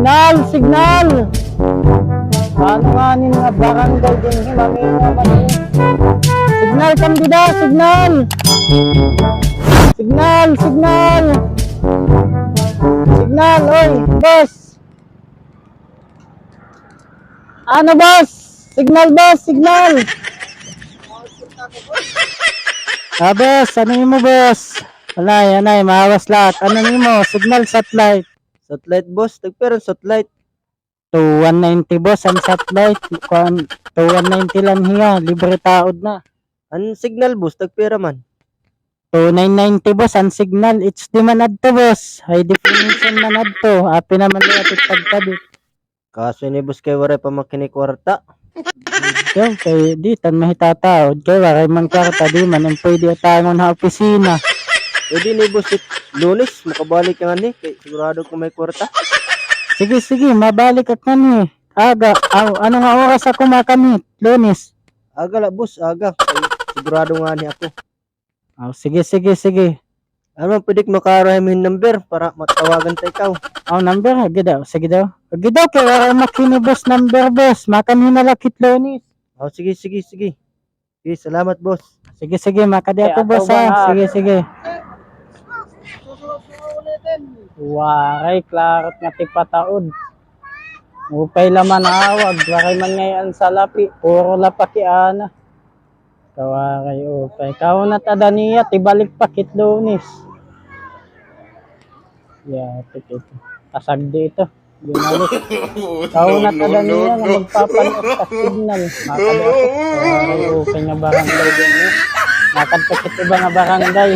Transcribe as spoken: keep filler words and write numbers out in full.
Signal, signal! Ano nga nin nga barangay dinhi, mangina, mangina. Signal, kandida, signal! Signal, signal! Signal, oy, boss! Ano, boss? Signal, boss, signal! Ah, boss, ano imo, boss? Anay, anay, mahawas lahat. Ano nimo? Signal, satellite. Satellite, boss. Tagpira an satellite? Two one ninety, boss, an satellite. Kuan, two one ninety la hiya. Libre taod na. An signal, boss, tagpira man? Two nine ninety, boss, an signal. H D man adto, boss. High definition man adto. Apin naman liya it pagkabit. Kaso ini, boss, kay waray pa man ak hini kwarta. Ikaw, kay di tan mahitataod, kay waray man kwarta, di man in pwede utangon ha opisina. Pwede ini, boss, it Lunes, makabalik ka nganhi, kay sigurado ko may kwarta. Sige, sige, mabalik ak nganhi. Aga, aw, ano nga oras ako makanhi, Lunes? Aga la, boss, aga. Kay sigurado nganhi ako. Aw, sige, sige, sige. Ano, pwede ko makaaro ha imo hin number para matawagan ta ikaw? Aw, number, agi daw, sige daw. Agi daw, kay waray man ak hini, boss, number, boss. Makanhi na la ak hit Lunes. Aw, sige, sige, sige. Sige, salamat, boss. Sige, sige, makadi ako, boss, ha. Sige, sige. Waray, klaro nga tipataod. Upay la manawag, waray man ngay-an salapi, puro la pakiana. Kawaray, upay. Kahunat ada niya, tibalik pa ak hit Lunes. Ya, tikit. Kasagdi ito. Binalik. Kahunat ada niya nga magpapalit ak signal. Makadi ako. Kawaray, upay nga barangay dinhi. Makadto ak hit iba nga barangay.